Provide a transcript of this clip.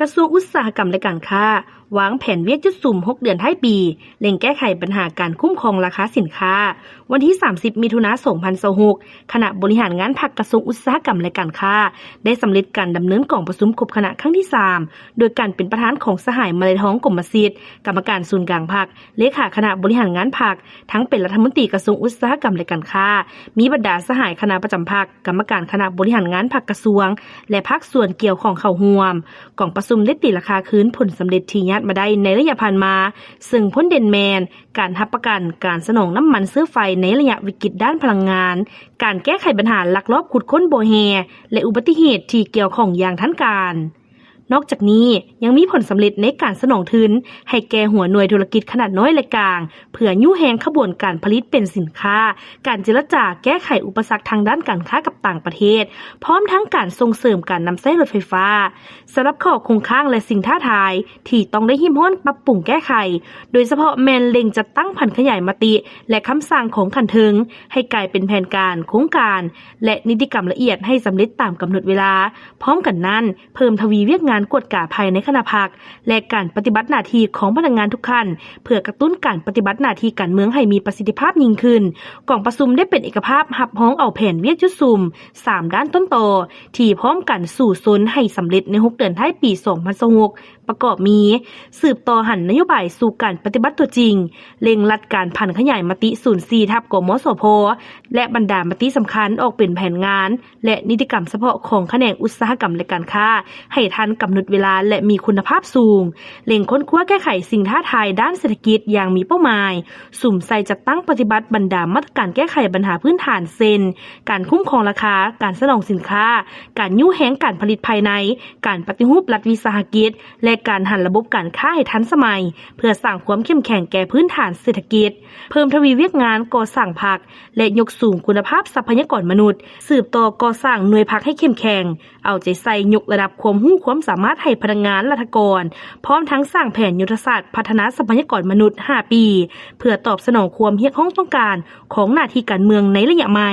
ກະຊວງອຸດສາຫະກຳ ແລະ ການຄ້າ ວາງແຜນວຽກຈຸດສຸມ ຫົກເດືອນທ້າຍປີ ເລັ່ງແກ້ໄຂບັນຫາການຄຸ້ມຄອງລາຄາສິນຄ້າ. ວັນທີ ສາມສິບ ມິຖຸນາ ສອງພັນຊາວຫົກ ຄະນະບໍລິຫານງານພັກ ກະຊວງອຸດສາຫະກຳ ແລະ ການຄ້າ ໄດ້ສຳເລັດການດຳເນີນກອງປະຊຸມຄົບຄະນະຄັ້ງທີ ສາມ ໂດຍການເປັນປະທານຂອງສະຫາຍ ມະໄລທອງ ກົມມະສິດ ກຳມະການສູນກາງພັກ ເລຂາຄະນະບໍລິຫານງານພັກ, ທັງເປັນລັດຖະມົນຕີກະຊວງອຸດສາຫະກຳ ແລະ ການຄ້າ, ມີບັນດາສະຫາຍຄະນະປະຈຳພັກ, ກຳມະການຄະນະບໍລິຫານງານພັກກະຊວງ ແລະ ພາກສ່ວນກ່ຽວຂ້ອງເຂົ້າຮ່ວມ. ກອງປະຊຸມໄດ້ຕີລາຄາຄືນຜົນສຳເລັດທີ່ຍາດມາໄດ້ໃນໄລຍະຜ່ານມາ, ເຊິ່ງຜົນເດັ່ນແມ່ນ ການຮັບປະກັນການສະໜອງນ້ຳມັນເຊື້ອໄຟໃນໄລຍະວິກິດດ້ານພະລັງງານ, ການແກ້ໄຂບັນຫາລັກລອບຂຸດຄົ້ນບໍ່ແຮ່ ແລະ ອຸບັດຕິເຫດທີ່ກ່ຽວຂ້ອງຢ່າງທັນການ. ນອກຈາກນີ້ ຍັງມີຜົນສຳເລັດໃນການສະໜອງທຶນໃຫ້ແກ່ຫົວໜ່ວຍທຸລະກິດຂະໜາດນ້ອຍ ແລະ ກາງ ເພື່ອຍູ້ແຮງຂະບວນການຜະລິດເປັນສິນຄ້າ, ການເຈລະຈາແກ້ໄຂອຸປະສັກທາງດ້ານການຄ້າກັບຕ່າງປະເທດ, ພ້ອມທັງການສົ່ງເສີມການນຳໃຊ້ລົດໄຟຟ້າ. ສຳລັບຂໍ້ຄົງຄ້າງ ແລະ ສິ່ງທ້າທາຍທີ່ຕ້ອງໄດ້ຮິ້ມຮ້ອນປັບປຸງແກ້ໄຂ, ໂດຍສະເພາະແມ່ນເລັ່ງຈັດຕັ້ງຜັນຂະຫຍາຍມະຕິ ແລະ ຄຳສັ່ງຂອງຂັ້ນເທິງ ໃຫ້ກາຍເປັນແຜນການ, ໂຄງການ ແລະ ນິຕິກຳລະອຽດໃຫ້ສຳເລັດຕາມກຳນົດເວລາ. ພ້ອມກັນນັ້ນ, ເພີ່ມທະວີວຽກງານກວດກາພາຍໃນຄະນະພັກ ແລະ ການປະຕິບັດໜ້າທີ່ຂອງພະນັກງານທຸກຂັ້ນ ເພື່ອກະຕຸ້ນການປະຕິບັດໜ້າທີ່ການເມືອງໃຫ້ມີປະສິດທິພາບຍິ່ງຂຶ້ນ. ກອງປະຊຸມໄດ້ເປັນເອກະພາບຮັບຮອງເອົາແຜນວຽກຈຸດສຸມ ສາມດ້ານຕົ້ນຕໍ ທີ່ພ້ອມກັນສູ້ຊົນໃຫ້ສຳເລັດໃນຫົກເດືອນທ້າຍປີ ສອງພັນຊາວຫົກ ປະກອບມີ ສືບຕໍ່ຫັນນະໂຍບາຍສູ່ການປະຕິບັດຕົວຈິງ, ເລັ່ງລັດການຜັນຂະຫຍາຍມະຕິ ສູນສີ່ ທັບ ກມສພ ແລະ ບັນດາມະຕິສຳຄັນອອກເປັນແຜນງານ ແລະ ນິຕິກຳສະເພາະຂອງຂະແໜງອຸດສາຫະກຳ ແລະ ການຄ້າ ໃຫ້ທັນກຳນົດເວລາ ແລະ ມີຄຸນນະພາບສູງ, ເລັ່ງຄົ້ນຄວ້າແກ້ໄຂສິ່ງທ້າທາຍດ້ານເສດຖະກິດຢ່າງມີເປົ້າໝາຍ, ສຸມໃສ່ຈັດຕັ້ງປະຕິບັດບັນດາມາດຕະການແກ້ໄຂບັນຫາພື້ນຖານ ເຊັ່ນ ການຄຸ້ມຄອງລາຄາ, ການສະໜອງສິນຄ້າ, ການຍູ້ແຮງການຜະລິດພາຍໃນ, ການປະຕິຮູບລັດວິສາຫະກິດ ແລະ ການຫັນລະບົບການຄ້າໃຫ້ທັນສະໄໝ ເພື່ອສ້າງຄວາມເຂັ້ມແຂງແກ່ພື້ນຖານເສດຖະກິດ, ເພີ່ມທະວີວຽກງານກໍ່ສ້າງພັກ ແລະ ຍົກສູງຄຸນນະພາບຊັບພະຍາກອນມະນຸດ, ສືບຕໍ່ກໍ່ສ້າງໜ່ວຍພັກໃຫ້ເຂັ້ມແຂງ, ເອົາໃຈໃສ່ຍົກລະດັບຄວາມຮູ້ຄວາມສາມາດໃຫ້ພະນັກງານລັດຖະກອນ, ພ້ອມທັງສ້າງແຜນຍຸດທະສາດພັດທະນາຊັບພະຍາກອນມະນຸດ ຫ້າປີ ເພື່ອຕອບສະໜອງຄວາມຮຽກຮ້ອງຕ້ອງການຂອງໜ້າທີ່ການເມືອງໃນໄລຍະໃໝ່.